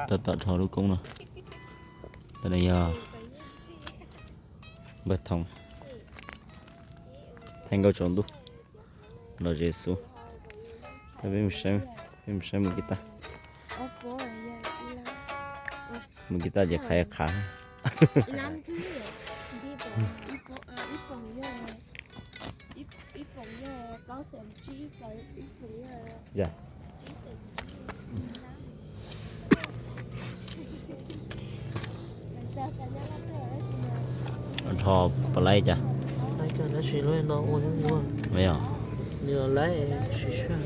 Tab tom dhos lub koob no. Tab no yog npawg Thoo, thaij nkauj tsaus ntuj, los zes xub. Peb mus saib, peb mus saib mus kiv tag. Mus kiv tag ces qhav qhav. Dhos puas laib cas? Tab sis lub no ua, nws laib tsis saj.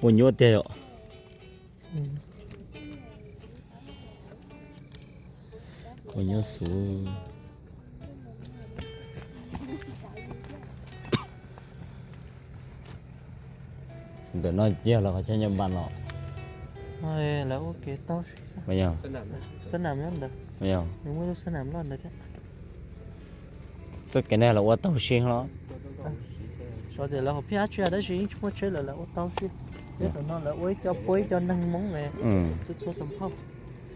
Ua nyuaj tiag yom. Ua nyuaj xwb. Ntawm no yog lawv qhov chaw nyob npas los. Lawv ua kev tau si. Xab nam nyob ntawd. Nws muaj lub xab nam loj ntawd thiab. Txoj kev no los ua tau si los? Xyov tias lawv hauv phiaj dab tsi tab sis yeej tsis muaj tsheb lawm, lawv ua tau si. Nyob tom no lawv ua ib co puab ib co neeg Hmoob ne, txhua txhua xam phauj,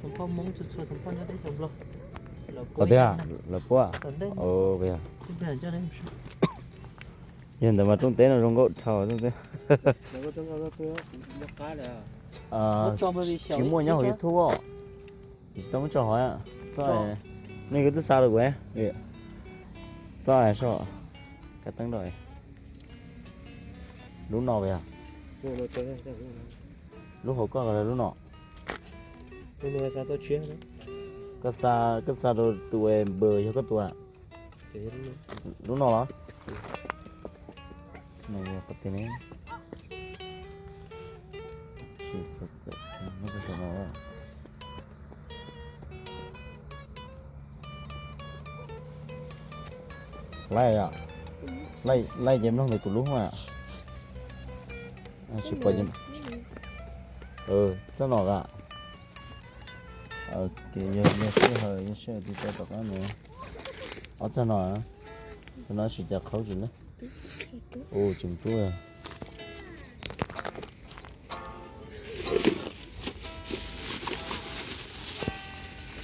xam phauj Hmoob txhua txhua xam phauj nyob teb chaws Nplog. Lawv puab, lawv puab. Yog ntawd mas rooj teb no zoo nkauj dhau. Tsis muaj nyob hauv YouTube os. Tsis tau muab tso hov. Txoj, nej kuv twb xa rau kuv. Txoj so, kav teeb rau. Lub no yog lub hauv koj los lub no? Koj xa, koj xa rau tus npawg yog koj tus. Lub no los? Laij, laij ces mloog ntawm tus lub mas. Tsis pom. Txoj no a. Yog sij hawm, yog sij hawm tiv tau tom qab no. Ob txoj no, txoj no sis cas qhauv tsis ne. Ua tseem rub.